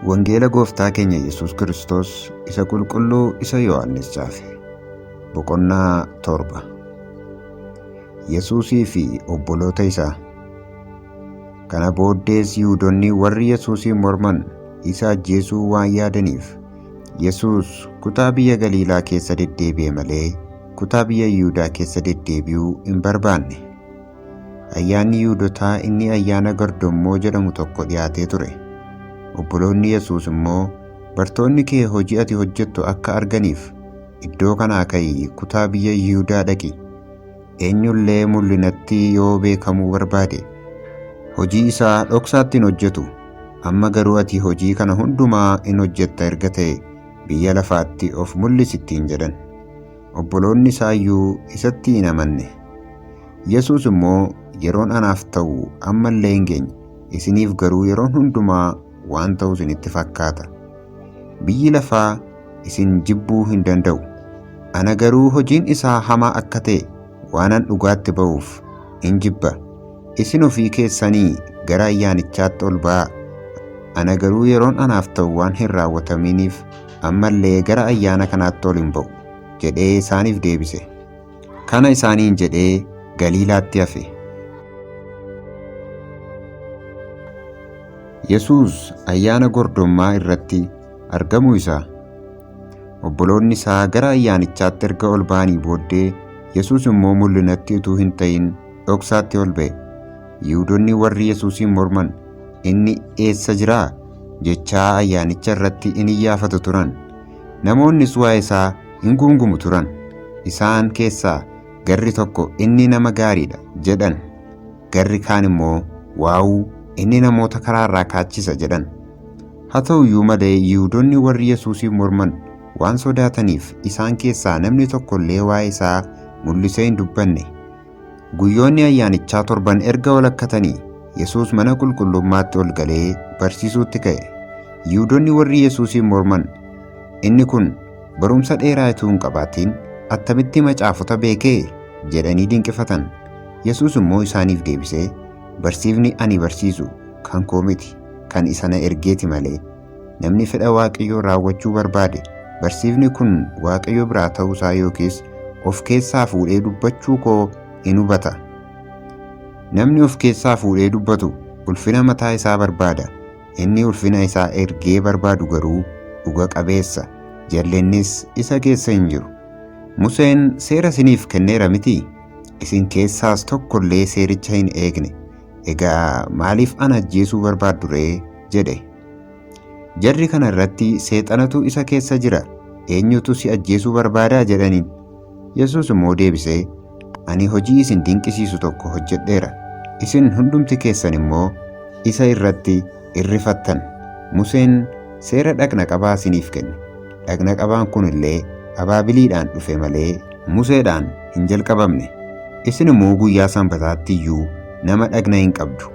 Wangeela Gooftaa keenya Yesuus Kiristoos isa qulqulluu isa Yohannis caafe. Boqonnaa 7. Yesuusii fi obboloota isaa. Kana booddees Yihuudoonni warri Yesuusiin morman isa ajjeesuu waan yaadaniif Yesuus kutaa biyya Galiilaa keessa deddeebi'e malee kutaa biyya Yihuudaa keessa deddeebi'uu hin barbaanne. Ayyaanni Yihuudotaa inni ayyaana Gardommoo jedhamu tokko dhiyaatee ture. Obboloonni Yesuus immoo, Bartoonni kee hojii ati hojjettu akka arganiif iddoo kanaa ka'ii kutaa biyya Yihuudaa dhaqi. Eenyullee mul'inatti yoo beekamuu barbaade hojii isaa dhoksaatti hin hojjetu. Amma garuu ati hojii kana hundumaa in hojjetta erga ta'e biyya lafaatti of mul'isi ittiin jedhan. Obboloonni isaa iyyuu isatti hin amanne. Yesuus immoo, Yeroon anaaf ta'u amma illee hin geenye, isiniif garuu yeroon hundumaa waan ta'u isinitti fakkaata. Biyyi lafaa isin jibbuu hin danda'u. Ana garuu hojiin isaa hamaa akka ta'e waanan dhugaatti ba'uuf in jibba. Isin ofii keessanii gara ayyaanichaatti ol ba'aa. Ana garuu yeroon anaaf ta'u waan hin raawwataminiif amma illee gara ayyaana kanaatti ol hin ba'u jedhee isaaniif deebise. Kana isaaniin jedhee Galiilaatti hafe. Yesuus ayyaana gordommaa irratti argamuu isaa. Obboloonni isaa gara ayyaanichaatti erga ol ba'anii booddee Yesuus immoo mul'inatti utuu hin ta'in dhoksaatti ol ba'e. Yihuudonni warri Yesuusiin morman inni eessa jiraa jechaa ayyaanicha irratti in iyyaafatu turan. Namoonnis waa'ee isaa in guungumu turan. Isaan keessaa garri tokko inni nama gaariidha jedhan. Garri kaan immoo waawuu inni namoota karaa irraa kaachisa jedhan. Haa ta'u iyyuu malee Yihuudonni warri Yesuusiin morman waan sodaataniif isaan keessaa namni tokko illee waa'ee isaa mul'isee hin dubbanne. Guyyoonni ayyaanichaa torban erga walakkatanii Yesuus mana qulqullummaatti ol galee barsiisuutti ka'e. Yihuudonni warri Yesuusiin morman inni kun barumsa dheeraa utuu hin qabaatin attamitti macaafota beekee jedhanii dinqifatan. Yesuus immoo isaaniif deebisee, Barsiifni ani barsiisu kan koo miti, kan isa na ergeeti malee. Namni fedha Waaqayyoo raawwachuu barbaade barsiifni kun Waaqayyo biraa ta'uusaa yookiis of keessaa fuudhee dubbachuu koo in hubata. Namni of keessaa fuudhee dubbatu ulfina mataa isaa barbaada. Inni ulfina isaa ergee barbaadu garuu dhuga qabeessa, jallinnis isa keessa hin jiru. Museen seera isiniif kenneera mitii? Isin keessaas tokko illee seericha hin eegne. Egaa maaliif ana ajjeesuu barbaaddu ree? jedhe. Jarri kana irratti seexanatu isa keessa jira, eenyutu si ajjeesuu barbaadaa jedhaniin. Yesuus immoo deebisee, Ani hojii isin dinqisiisu tokko hojjedheera, isin hundumti keessan immoo isa irratti irrifattan. Museen seera dhaqna qabaa isiniif kenne. Dhaqna qabaan kun illee abaabiliidhaan dhufe malee Museedhaan hin jalqabamne. Isin immoo guyyaa Sanbataatti iyyuu nama dhaqna hin qabdu.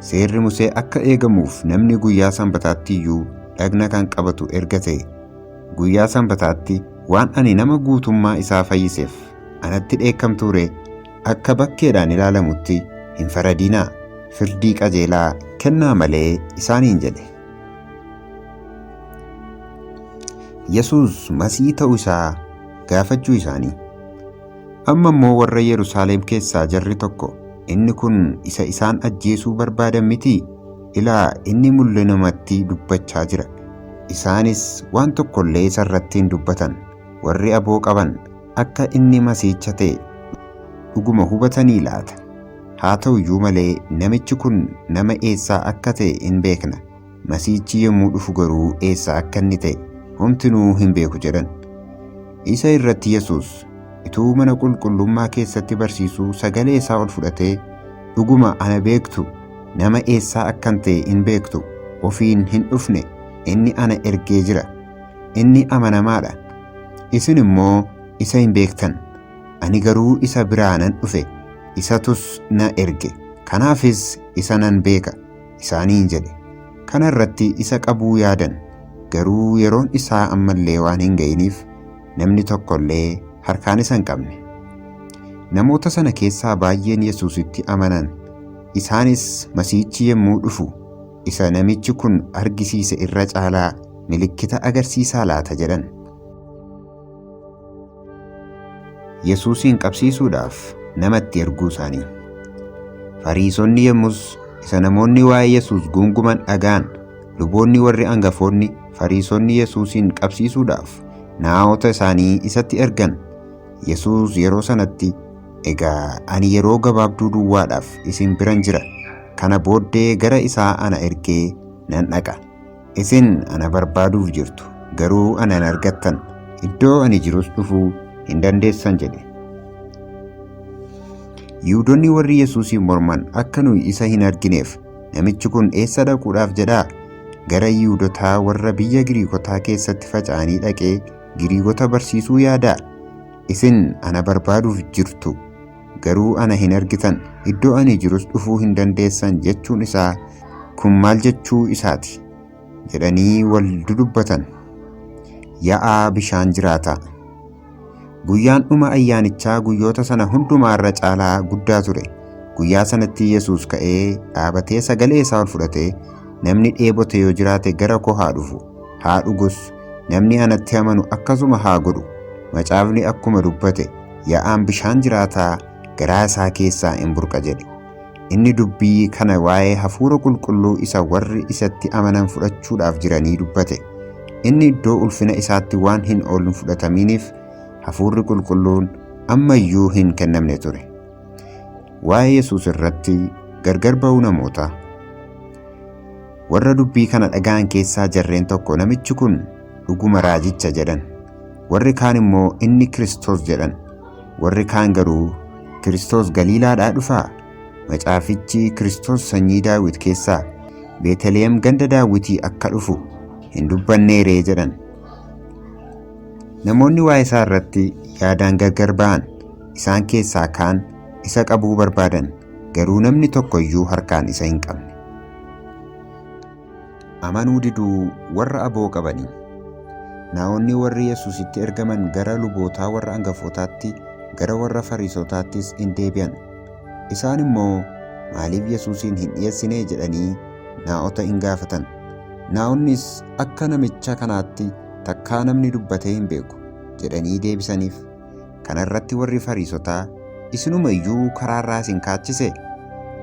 Seerri Musee akka eegamuuf namni guyyaa Sanbataatti iyyuu dhaqna kan qabatu erga ta'e, guyyaa Sanbataatti waan ani nama guutummaa isaa fayyiseef anatti dheekkamtuu ree? Akka bakkeedhaan ilaalamutti hin faradinaa, firdii qajeelaa kennaa malee isaaniin jedhe. Yesuus Masiihii ta'uu isaa gaafachuu isaanii. Amma immoo warra Yerusaalem keessaa jarri tokko, Inni kun isa isaan ajjeesuu barbaadan mitii? Ilaa, inni mul'inumatti dubbachaa jira. Isaanis waan tokko illee isa irratti hin dubbatan. Warri aboo qaban akka inni Masiihicha ta'e dhuguma hubatanii laata? Haa ta'u iyyuu malee namichi kun nama eessaa akka ta'e in beekna. Masiihichi yommuu dhufu garuu eessaa akka inni ta'e homtinuu hin beeku jedhan. Isa irratti Yesuus utuu mana qulqullummaa keessatti barsiisuu sagalee isaa ol fudhatee, Dhuguma ana beektu, nama eessaa akkan ta'e in beektu, ofiin hin dhufne, inni ana ergee jira. Inni amanamaa dha. Isin immoo isa hin beektan. Ani garuu isa biraa nan dhufe, isatus na erge. Kanaafis isa nan beeka isaaniin jedhe. Kana irratti isa qabuu yaadan, garuu yeroon isaa amma illee waan hin ga'iniif namni tokko illee harkaan isa hin qabne. Namoota sana keessaa baay'een Yesuusitti amanan. Isaanis Masiihichi yommuu dhufu isa namichi kun argisiise irra caalaa milikkita agarsiisaa laata jedhan. Yesuusin qabsiisuudhaaf namatti erguu isaanii. Fariisonni yommus isa namoonni waa'ee Yesuus guunguman dhaga'an. Luboonni warri hangafoonni Fariisonni Yesuusin qabsiisuudhaaf naa'ota isaanii isatti ergan. Yesuus yeroo sanatti, "Egaa ani yeroo gabaabduu duwwaadhaaf isin biran jira. Kana booddee gara isaa ana ergee nan dhaqa. Isin ana barbaaduuf jirtu, garuu ana hin argattan. Iddoo ani jirus dhufuu hin dandeessan" jedhe. Yihuudoonni warri Yesuusin morman akka nuyi isa hin argineef namichi kun eessa dhaquudhaaf jedhaa? Gara Yihuudotaa warra biyya Giriikotaa keessatti faca'anii dhaqee Giriikota barsiisuu yaadaa? Isin ana barbaaduuf jirtu, garuu ana hin argitan. Iddoo ani jirus dhufuu hin dandeessan jechuun isaa kun maal jechuu isaati? Jedhanii wal dudubbatan. Yaa'aa bishaan jiraataa. Guyyaan dhuma ayyaanichaa guyyoota sana hundumaa irra caalaa guddaa ture. Guyyaa sanatti Yesuus ka'ee dhaabatee sagalee isaa ol fudhatee, "Namni dheebote yoo jiraate gara koo haa dhufu, haa dhugus. Namni anatti amanu akkasuma haa godhu. Macaafni akkuma dubbate, yaa'aan bishaan jiraataa garaa isaa keessaa in burqa" jedhe. Inni dubbii kana waa'ee Hafuura Qulqulluu isa warri isatti amanan fudhachuudhaaf jiranii dubbate. Inni iddoo ulfina isaatti waan hin ol fudhataminiif Hafuurri Qulqulluun ammayyuu hin kennamne ture. Waa'ee Yesuus irratti gargar ba'uu namootaa. Warra dubbii kana dhaga'an keessaa jarreen tokko, "Namichi kun dhuguma raajicha" jedhan. Warri kaan immoo, "Inni Kiristoos" jedhan. Warri kaan garuu, "Kiristoos Galiilaadhaa dhufaa? Macaafichi Kiristoos sanyii Daawit keessaa Beeteliyeem ganda Daawitii akka dhufu hin dubbanneeree?" jedhan. Namoonni waa'ee isaa irratti yaadaan gargar ba'an. Isaan keessaa kaan isa qabuu barbaadan, garuu namni tokko iyyuu harkaan isa hin qabne. Amanuu diduu warra aboo qabanii. Naa'onni warri Yesuusitti ergaman gara lubootaa warra hangafootaatti, gara warra Fariisotaattis in deebi'an. Isaan immoo, "Maaliif Yesuusin hin dhiyeessine?" jedhanii naa'ota in gaafatan. Naa'onnis, "Akka namicha kanaatti takkaa namni dubbatee hin beeku" jedhanii deebisaniif. Kana irratti warri Fariisotaa, "Isinuma iyyuu karaarraa isin kaachise?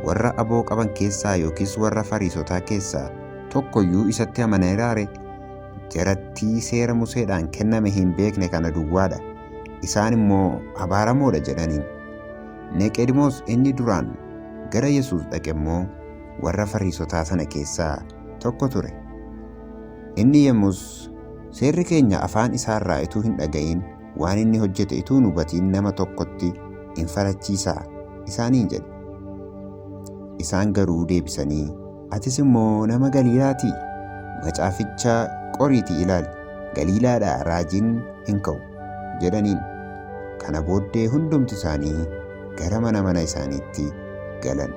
Warra aboo qaban keessaa yookiis warra Fariisotaa keessaa tokko iyyuu isatti amaneeraa ree? Jarattii seera Museedhaan kenname hin beekne kana duwwaadha. Isaan immoo abaaramoodha" jedhaniin. Neqeedimoos inni duraan gara Yesuus dhaqe immoo warra Fariisotaa sana keessaa tokko ture. Inni yommus, "Seerri keenya afaan isaarraa ituu hin dhaga'in, waan inni hojjete ituu hin hubatin nama tokkotti in farachiisaa?" isaaniin jedhe. Isaan garuu deebisanii, "Atis immoo nama Galiilaatii? Macaaficha qoriitii ilaali, Galiilaadhaa raajiin hin ka'u" jedhaniin. Kana booddee hundumti isaanii gara mana mana isaaniitti galan.